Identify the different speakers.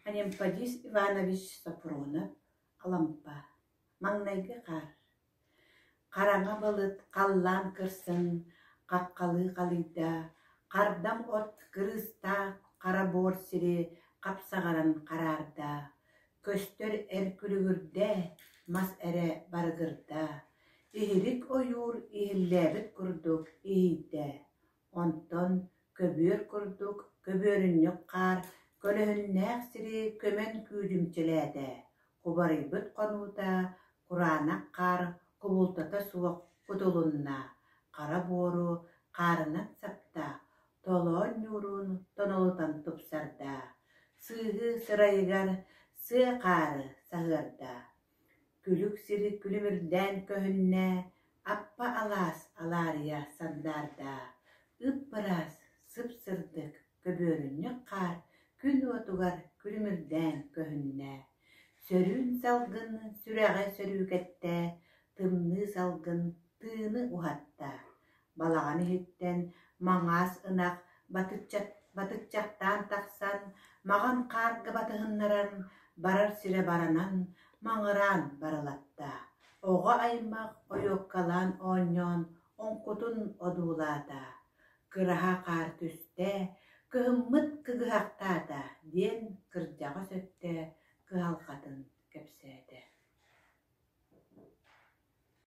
Speaker 1: Анемподист Иванович Софронов Алампа Маҥнайгы хаар Хараҥа былыт халлаан кырсын хаххалыы халыйда, хардам от кырыыстаах хара буор сири хапсаҕаран хараарда, көстөр эр күлүгүрдэ, мас эрэ барыгырда, иһирик ойуур иһиллээбит курдук иһийдэ, Онтон көбүөр курдук көбүөрүнньүк хаар көлөһүннээх сири көмөн күүдүмчэлээтэ, кубарыйбыт хонуута кураанах хаар кубултата суох кутулунна, хара буору хаарынан сапта, толоон ньуурун тонолутан тупсарда, сыыһы сырайыгар сыа хаары саһыарда. Күлүк сири күлүмүрдээн көһүннэ, Аппа алаас алаарыйа сандаарда, Ып-ыраас, сып-сырдык көбүөрүнньүк хаар күн уотугар күлүмүрдээн көһүннэ. Сөрүүн салгын сүрэҕи сөрүүкэттэ, тымныы салгын тыыны уһатта. Балаҕан иһиттэн маҥаас ынах батыччахтаан тахсан, маҕан хаарга батыһыннаран, барар сирэ баранан, маҥыраан барылатта. Оҕо аймах ойуоккалаан оонньоон оҥкутун одуулаата. Кыраһа хаар түстэ.